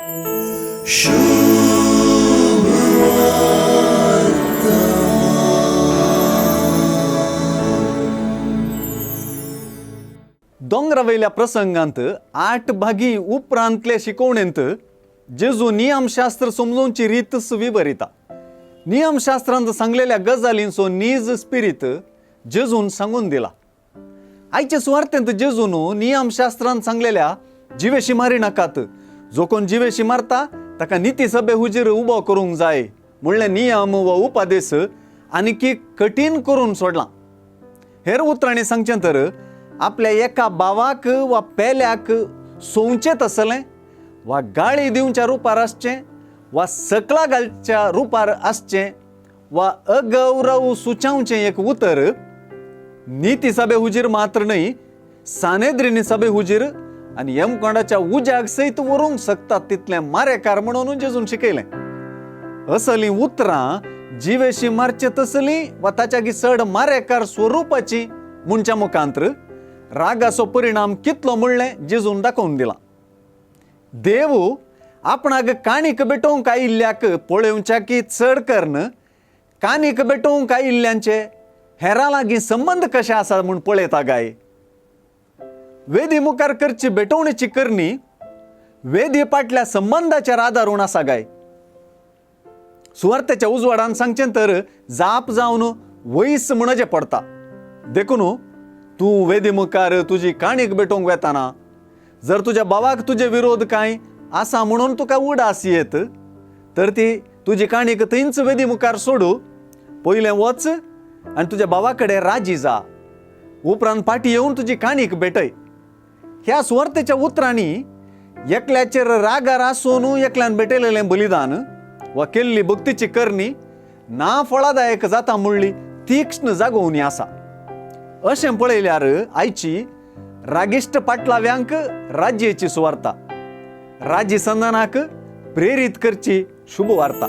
दोंगरा वयल्या प्रसंगांत आठ भागी उपरांतले शिकवणेंत जेजू नियमशास्त्र समजोवची रीतच विवरिता. नियमशास्त्रांत सांगलेल्या गजालींचो नीज स्पिरीत जेजून सांगून दिला. आयचे सुवार्थेंत जेजून नियमशास्त्रांत सांगलेल्या जिवेशी मारी नाकात, जो कोण जिवेशी मारता ताका निती सभे हुजीर उबो करूंक जाय म्हणले नियम वा उपादेश आनीकी कठीण करून सोडला. हेर उतरांनी सांगचें तर आपल्या एका भावाक वा पेल्याक सोंवचें तसलें वा गाळी दिवच्या रुपार आसचें वा सकला घालच्या रुपार आसचें वा अगौरव सुचावचें एक उतर निती सभे हुजीर मात्र न्हय, सानेद्रिनी सभे हुजीर आनी यमकोंडाच्या उज्याक सयत व्हरूंक शकतात तितलें मारेकार म्हणून जेजून शिकयलें. असलीं उतरां जिवेशी मारचे तसलीं वा ताच्यागी चड मारेकार स्वरुपाची म्हणच्या मुखांत्र रागाचो परिणाम कितलो म्हणलें जेजून दाखोवन दिला. देव आपणाक काणीक भेटोवंक आयिल्ल्याक पळोवच्या की चड करून काणीक भेटोवंक आयिल्ल्यांचे हेरां लागीं संबंद कशे आसा म्हूण पळयता गाय. वेदी मुखार करची भेटवणेची करणी वेदी पाटल्या संबंदाचेर आदारून आसा गाय. सुवार्थेच्या उजवाडान सांगचें तर जाप जावन वयस म्हणचें पडटा. देखून तूं वेदी मुखार तुजी काणीक भेटोवंक वेताना जर तुज्या भावाक तुजे विरोध कांय आसा म्हणून तुका उडास येत तर ती तुजी काणीक थंयच वेदी मुखार सोडू, पयलें वच आनी तुज्या भावा कडेन राजी जा, उपरांत फाटी येवन तुजी काणीक भेटय. ह्या सुवार्थेच्या उतरांनी एकल्याचेर रागार आसून एकल्यान भेटयलेलें बलिदान वा केल्ली भक्तीची करणी ना फळादायक जाता म्हणली तीक्ष्ण जागोवणी आसा. अशें पळयल्यार आयची रागिश्ट पाटलाव्यांक राज्येची सुवार्ता, राजी संदानाक प्रेरीत करची शुभ वार्ता.